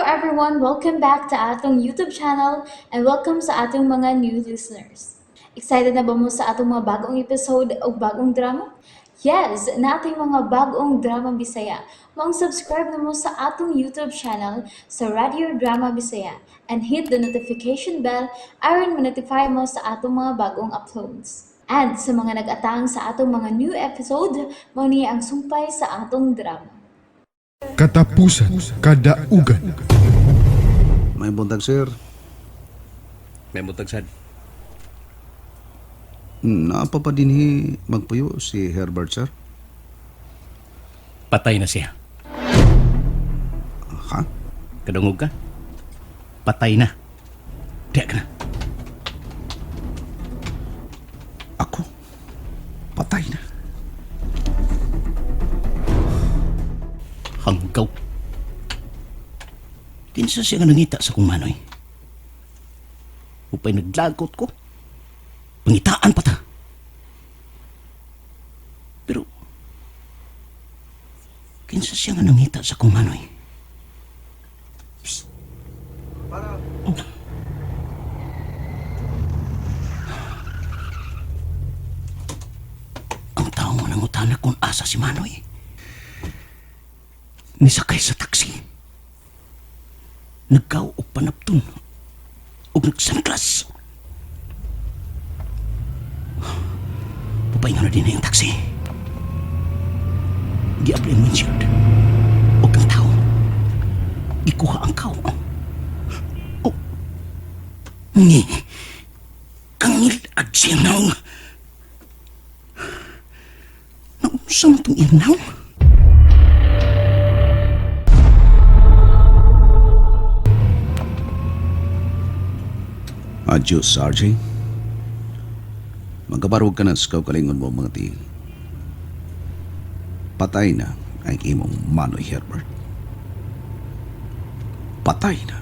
everyone! Welcome back to atong YouTube channel and welcome sa atong mga new listeners. Excited na ba mo sa atong mga bagong episode o bagong drama? Yes, nating mga bagong drama Bisaya. Maong subscribe na mo sa atong YouTube channel sa Radio Drama Bisaya and hit the notification bell aron ma-notify mo sa atong mga bagong uploads. And sa mga nag-atang sa atong mga new episode, mao ni ang sumpay sa atong drama. Katapusan Kadaugan. May buntag, sir. May buntag sad. Naa pa dinhi magpuyo si Herbert, sir? Patay na siya. Ha? Kadungog ka? Patay na. Diya ka na. Ako? Patay na. Hanggaw. Kinsa siya nga nangita sa kong manoy? Upay naglagot ko. Pangitaan pa ta. Pero, kinsa siya nga nangita sa kong manoy? Psst. Oh. Ang tao nga nangutana kung asa si Manoy. Nisakay sa taxi. Nagkaw og panapton. Og nagsangklas. Papaingan na din na yung taxi. Giabli ang windshield. Og ang tao. Gikuha ang kaw. Oh. Ni. Kangil-ad siya naong. Naunsa man itong iyang naong? Adios, RJ. Magkabarwag ka na sa kaugalingon mo, mga tiil. Patay na ang imong Manoy Herbert. Patay na.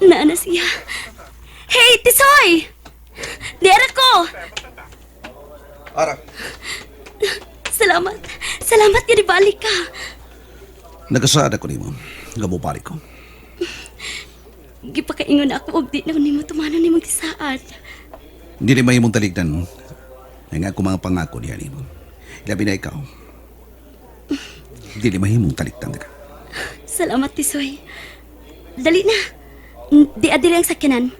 Naa na siya. Hey, Tisoy! Dera ko! Ara. Salamat. Salamat nga nibalik ka. Nagasaad ako nimo. Gabupalik ko. Gipakaingon ako og di na ko nimo tumanon nimong gisaad. Hindi ni mahimong taligdan. Ay nga ako mga pangako niya nimo. Labi na ikaw. Hindi ni mahimong taligdan ka. Salamat, Tisoy. Dali na. Di adili ang sakyanan.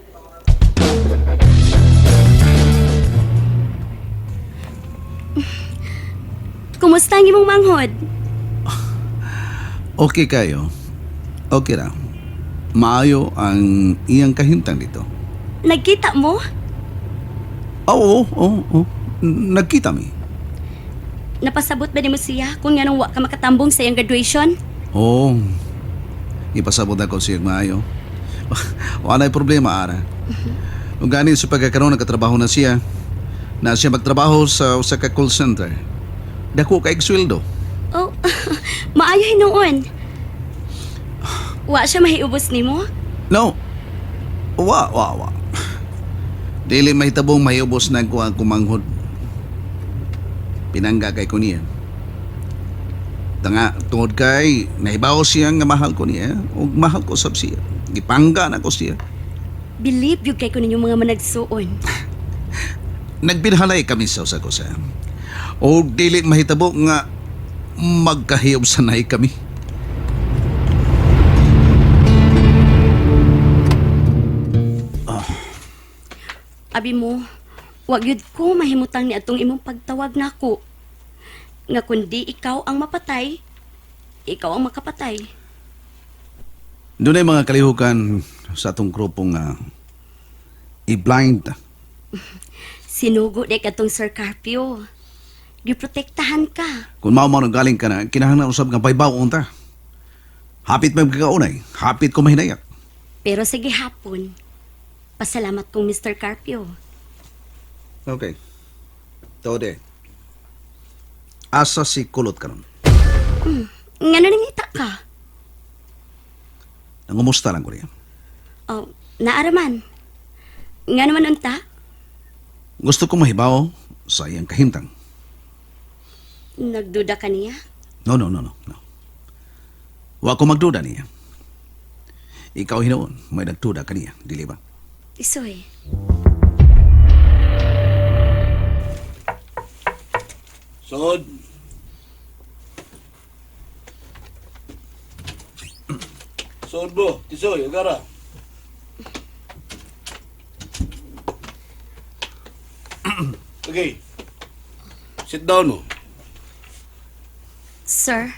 Kumusta ang imong manghod? Okay kayo. Okay ra. Maayo ang iyang kahimtang dito. Nagkita mo? Oo, oo, oo. Nagkita mi. Napasabot ba nimo siya kung nganong wa ka makatambong sa iyang graduation? Oo. Ipasabot ako siya maayo. Wala problema, ara. Ug gani sa pagkakaroon nagkatrabaho na siya. Na siya magtrabaho sa usa ka call center. Dako kay sweldo. Oh, maayo hinuon. Wa siya mahiubos nimo? No. Wa, wa, wa. Dili mahitabong mahiubos na ko ang kumanghod. Pinangga kay ko niya. Tanga, tungod kay nahibaw siya nga mahal ko niya ug mahal ko sab siya. Gipangga na ko siya. Believe yun kay ko ninyong mga managsuon. Nagbinhalay kami sa usa ko sa. O dili mahitabo nga magkahiyom sanay kami. Abi mo, wag yun ko mahimutang ni atong imong pagtawag nako. Nga kundi ikaw ang mapatay, ikaw ang makapatay. Doon ay mga kalihukan sa atong grupo nga i-blind. Sinugo di katong Sir Carpio. Giprotektahan ka. Kung mao man ang galing ka na, kinahanglan usab nga baybaw unta. Hapit may magkakaunay, hapit ko mahinayak. Pero sige hapon, pasalamat kong Mr. Carpio. Okay. Tode. Asa si kulot karon? Ngano nangita ka? Nangumusta lang ko niya. Oh, naaraman. Ngano man unta? Gusto ko mahibaw sa iyang kahimtang. Nagduda ka niya? No, no, no, no, no. Wa ko magduda niya. Ikaw hinuon, may nagduda kaniya, dili ba? Tisoy. Sod. Sod mo, Tisoy, agara. Okay. Sit down mo. Sir,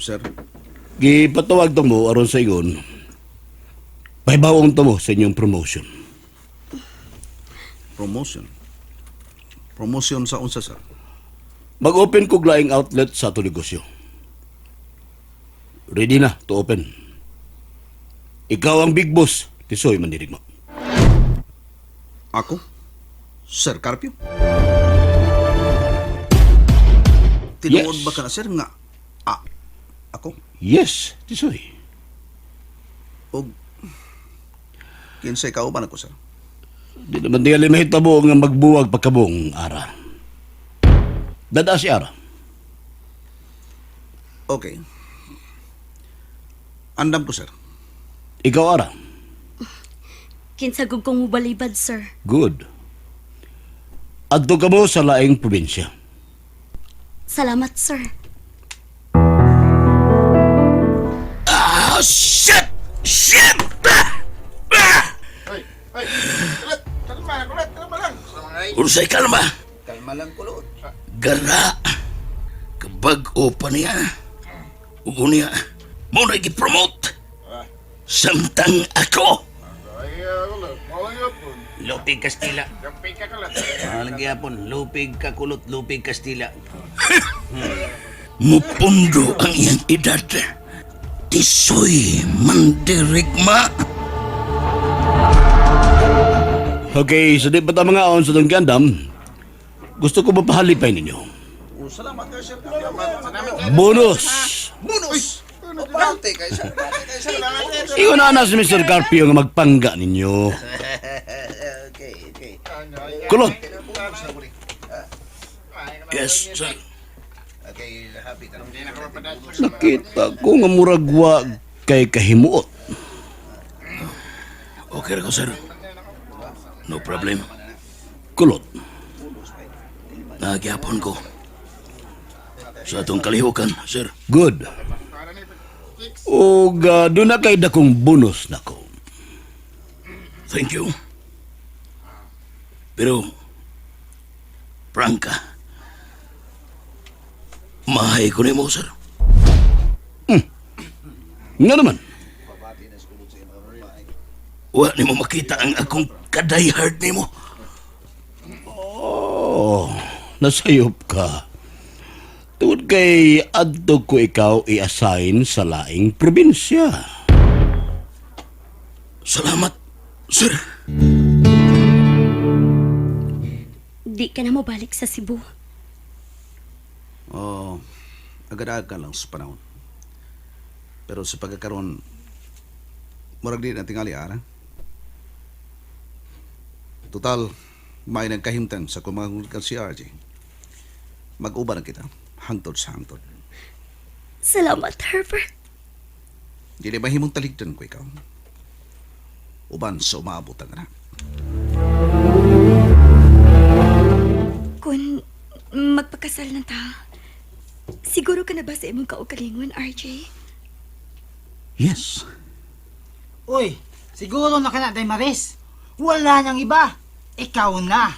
Sir, Gipatawag to mo aron sa ingon. Pahibawong to mo sa inyong promotion. Promotion. Promotion sa unsa, sir? Mag-open kog laing outlet sa ato negosyo. Ready na to open. Ikaw ang big boss, Tisoy Mandirigma. Ako? Sir Carpio? Tinuod Yes. ba ka na, sir, nga ako? Yes, Tisoy. O kinsay kauban ako, sir? Di naman tingali mahitabo nga magbuwag pagkabong ara. Dada si ara. Okay. Andam ko, sir. Ikaw ara. Kinsa gud kong mubalibad, sir. Good. Adto ka mo sa laing probinsya. Salamat, sir. Ah, shit! Shit! Ursay, kalma. Kalma lang, kulot. Gara. Kabag-o pa niya. Ugo niya. Mo na gipromote. Samtang ako. Lupig Kastila. Lagi yapon, lupig kakulot, lupig Kastila. Mupundo ang iyang edad. Tisoy mandirigma. Okay, so di pa ta mga on sa itong gandam. Gusto ko mapahalipay ninyo. Oh, salamat kayo, sir. Bonus! Bonus! O, parte kayo, sir. Parte kayo, sir. Iyon na na si Mr. Carpio nga magpangga ninyo. Okay, okay. Kulot! Yes, sir. Okay, happy ka. Nakita ko nga muragwa kay kahimuot. Okay ra ko, sir. No problem. Kulot. Nagyapon ko. Sa atong kalihukan, sir. Good. Ug doon na kay dakong bonus nako. Thank you. Pero, prangka, mahay ko nimo, sir. Nga naman. Wa nimo makita ang akong ka-diehard nimo. Oh, nasayop ka. Tungod kay adto ko ikaw i-assign sa laing probinsya. Salamat, sir. Di ka na mobalik sa Cebu. Oh, agad-agad lang sa panahon. Pero sa pagkakaroon, murag di na tingali, ara. Total, may nagkahimtang sa kumangod si RJ. Mag-uban na kita, hangtod sa hangtod. Salamat, Herbert. Dili mahimong taligdan ko ikaw. Uban sa umaabot ang anak. Kung magpakasal na ta, siguro ka na ba sa imong kaugalingon, RJ? Yes. Uy, siguro na ka na, Day Maris. Wala nang iba. Ikaw na.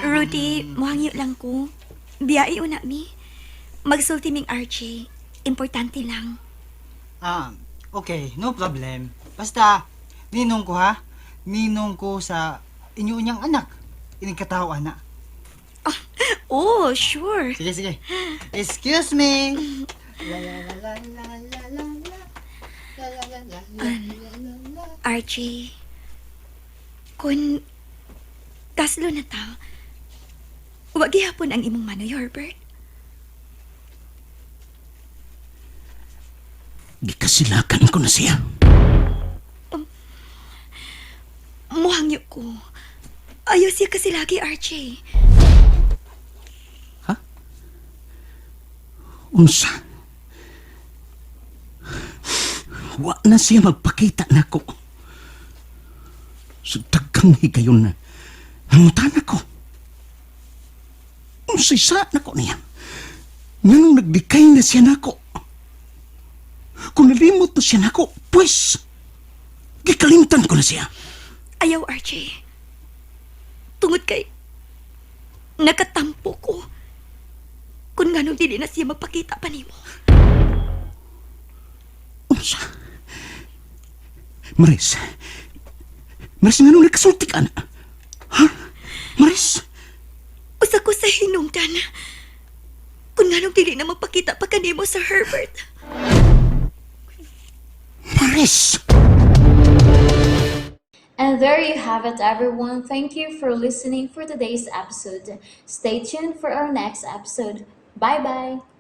Rudy, muhangyo lang ko. Biyai una mi. Magsulti ming RJ. Importante lang. Ah, okay, no problem. Basta, ninong ko ha. Ninong ko sa inyo niyang anak. Ining katao anak. Oh, sure. Sige, sige. Excuse me. La la la la la la la la. La la la la la la. RJ, kung kaslo na ta, wa gihapon ang imong manoy, Herbert. Gikasilakan ko na siya. Muhangyo ko. Ayaw siya kasi lagi, RJ. Unsa? Wa na siya magpakita nako. Sa daghang higayon na nangutana ko. Unsay sa nako niya? Nganong nagdikay na siya nako? Kung nalimot na siya nako, pues, gikalimtan ko na siya. Ayaw, RJ. Tungod kay nakatampo ko. Kung nganong dili na siya magpakita pa nimo. Unsa? Maris. Maris, nganong nagkasulti ka na? Ha? Maris? Usa ko sa hinungdan. Kung nganong dili na magpakita pa kanimo sa Herbert. Maris! And there you have it, everyone. Thank you for listening for today's episode. Stay tuned for our next episode. Bye bye.